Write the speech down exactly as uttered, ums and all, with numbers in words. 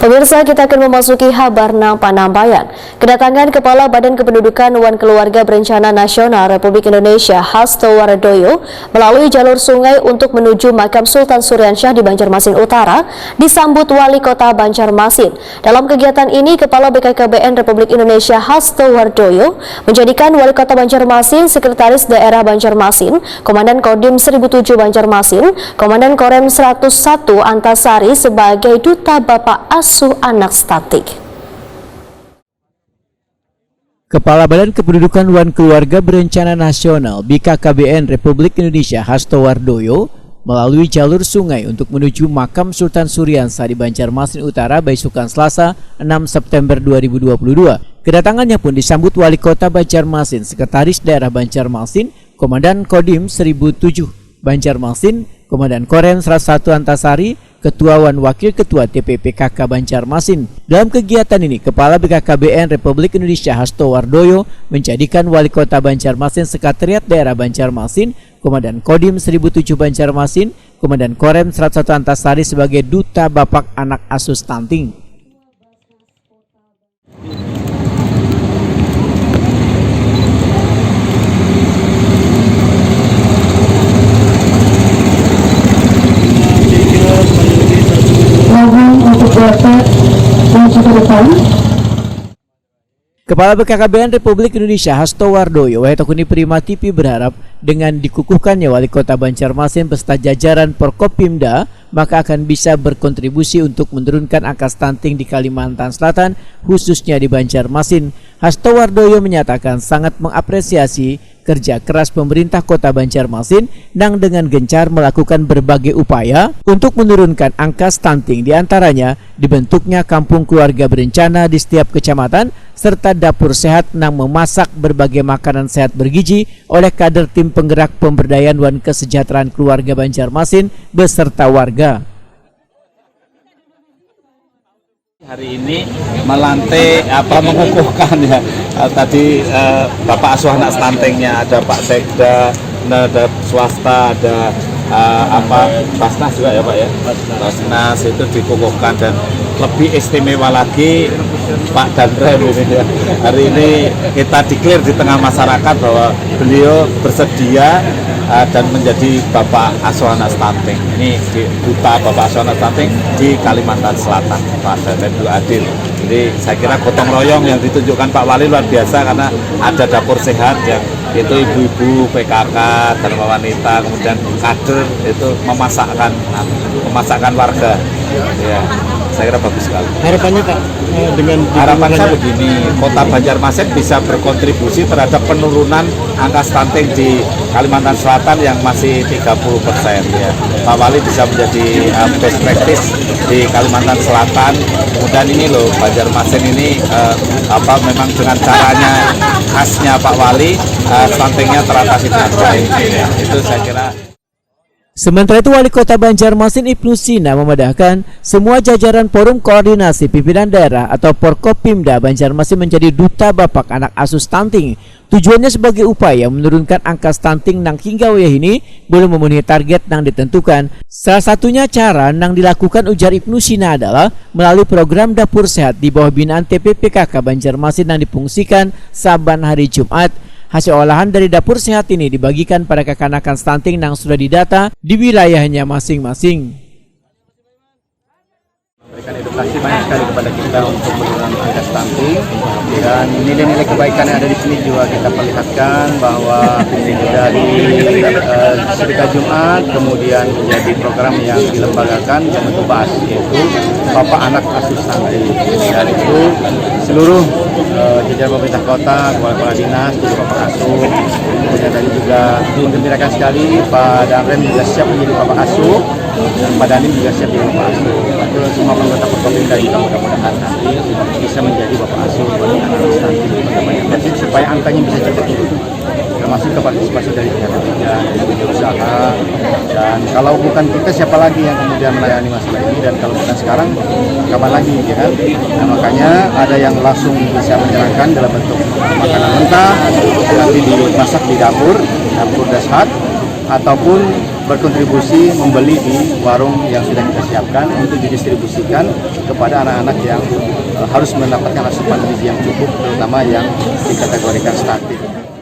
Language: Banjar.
Pemirsa, kita akan memasuki habar nang panampaian. Kedatangan Kepala Badan Kependudukan wan Keluarga Berencana Nasional Republik Indonesia Hasto Wardoyo melalui jalur sungai untuk menuju makam Sultan Suriansyah di Banjarmasin Utara disambut Wali Kota Banjarmasin. Dalam kegiatan ini, Kepala B K K B N Republik Indonesia Hasto Wardoyo menjadikan Wali Kota Banjarmasin, Sekretaris Daerah Banjarmasin, Komandan Kodim seribu tujuh Banjarmasin, Komandan Korem seratus satu Antasari sebagai duta bapak asuh anak stunting. Kepala Badan Kependudukan wan Keluarga Berencana Nasional B K K B N Republik Indonesia Hasto Wardoyo melalui jalur sungai untuk menuju makam Sultan Suriansa di Banjarmasin Utara baisukan Selasa enam September dua ribu dua puluh dua. Kedatangannya pun disambut Wali Kota Banjarmasin, Sekretaris Daerah Banjarmasin, Komandan Kodim seribu tujuh Banjarmasin, Komandan Korem seratus satu Antasari, Ketua wan Wakil Ketua T P P K K Banjarmasin. Dalam kegiatan ini, Kepala B K K B N Republik Indonesia Hasto Wardoyo menjadikan Wali Kota Banjarmasin, Sekretariat Daerah Banjarmasin, Komandan Kodim seribu tujuh Banjarmasin, Komandan Korem seratus satu Antasari sebagai duta bapak anak asuh stunting. Mohon untuk dapat maju ke depan. Kepala B K K B N Republik Indonesia Hasto Wardoyo wayah takuni Prima T V berharap dengan dikukuhkannya Wali Kota Banjarmasin beserta jajaran Forkopimda maka akan bisa berkontribusi untuk menurunkan angka stunting di Kalimantan Selatan, khususnya di Banjarmasin. Hasto Wardoyo menyatakan sangat mengapresiasi kerja keras pemerintah Kota Banjarmasin nang dengan gencar melakukan berbagai upaya untuk menurunkan angka stunting, di antaranya dibentuknya kampung keluarga berencana di setiap kecamatan serta dapur sehat nang memasak berbagai makanan sehat bergizi oleh kader tim penggerak pemberdayaan wan kesejahteraan keluarga Banjarmasin beserta warga. Hari ini melantik apa mengukuhkan ya eh, tadi eh, bapak asuh anak stuntingnya, ada Pak Sekda, ada swasta, ada eh, apa Basnas juga ya Pak ya, Basnas itu dikukuhkan dan lebih istimewa lagi Pak Danrem ini ya. Hari ini kita declare di tengah masyarakat bahwa beliau bersedia uh, dan menjadi bapak asuh anak stunting. Ini di, duta bapak asuh anak stunting di Kalimantan Selatan, Pak Danrem Adil. Jadi saya kira gotong royong yang ditunjukkan Pak Wali luar biasa karena ada dapur sehat yang itu ibu-ibu, P K K, Dharma Wanita, kemudian kader itu memasakkan memasakkan warga. Ya, saya kira bagus sekali. Harapannya Pak, eh, dengan harapan saya begini, Kota Banjarmasin bisa berkontribusi terhadap penurunan angka stunting di Kalimantan Selatan yang masih tiga puluh persen ya. Pak Wali bisa menjadi uh, best practice di Kalimantan Selatan. Kemudian ini loh Banjarmasin ini uh, apa memang dengan caranya khasnya Pak Wali uh, stuntingnya teratasi dengan baik. Ya, itu saya kira. Sementara itu, Wali Kota Banjarmasin Ibnu Sina memadahkan, semua jajaran Forum Koordinasi Pimpinan Daerah atau Forkopimda Banjarmasin menjadi duta bapak anak asuh stunting. Tujuannya sebagai upaya menurunkan angka stunting nang hingga wayah ini belum memenuhi target nang ditentukan. Salah satunya cara nang dilakukan, ujar Ibnu Sina, adalah melalui program Dapur Sehat di bawah binaan T P P K K Banjarmasin nang difungsikan saban hari Jumat. Hasil olahan dari dapur sehat ini dibagikan pada kakanakan stunting nang sudah didata di wilayahnya masing-masing. Memberikan edukasi banyak sekali kepada kita untuk penurunan angka stunting, dan nilai-nilai kebaikan yang ada di sini juga kita perlihatkan bahwa dari uh, Sedekah Jumat kemudian menjadi program yang dilembagakan yang membahas, yaitu Bapak Anak Asuh Stunting, dan itu seluruh uh, jajaran pemerintah kota, kepala-kepala dinas, juga Bapak Asuh, kemudian tadi juga menggembirakan sekali Pak Danrem juga siap menjadi Bapak Asuh, dan Pak Danim juga siap menjadi Bapak Asuh. Itu semua pemerintah provinsi dan juga mudah-mudahan nanti bisa menjadi Bapak Asuh bagi anak stunting supaya angkanya bisa cepat turun, termasuk ke partisipasi dari pihak ketiga, usaha, dan kalau bukan kita siapa lagi yang kemudian melayani masalah ini, dan kalau bukan sekarang kapan lagi, ya kan? Nah, makanya ada yang langsung bisa menyerahkan dalam bentuk makanan mentah, nanti dimasak di dapur, dapur dasar, ataupun Berkontribusi membeli di warung yang sudah kita siapkan untuk didistribusikan kepada anak-anak yang eh, harus mendapatkan asupan gizi yang cukup, terutama yang dikategorikan stunting.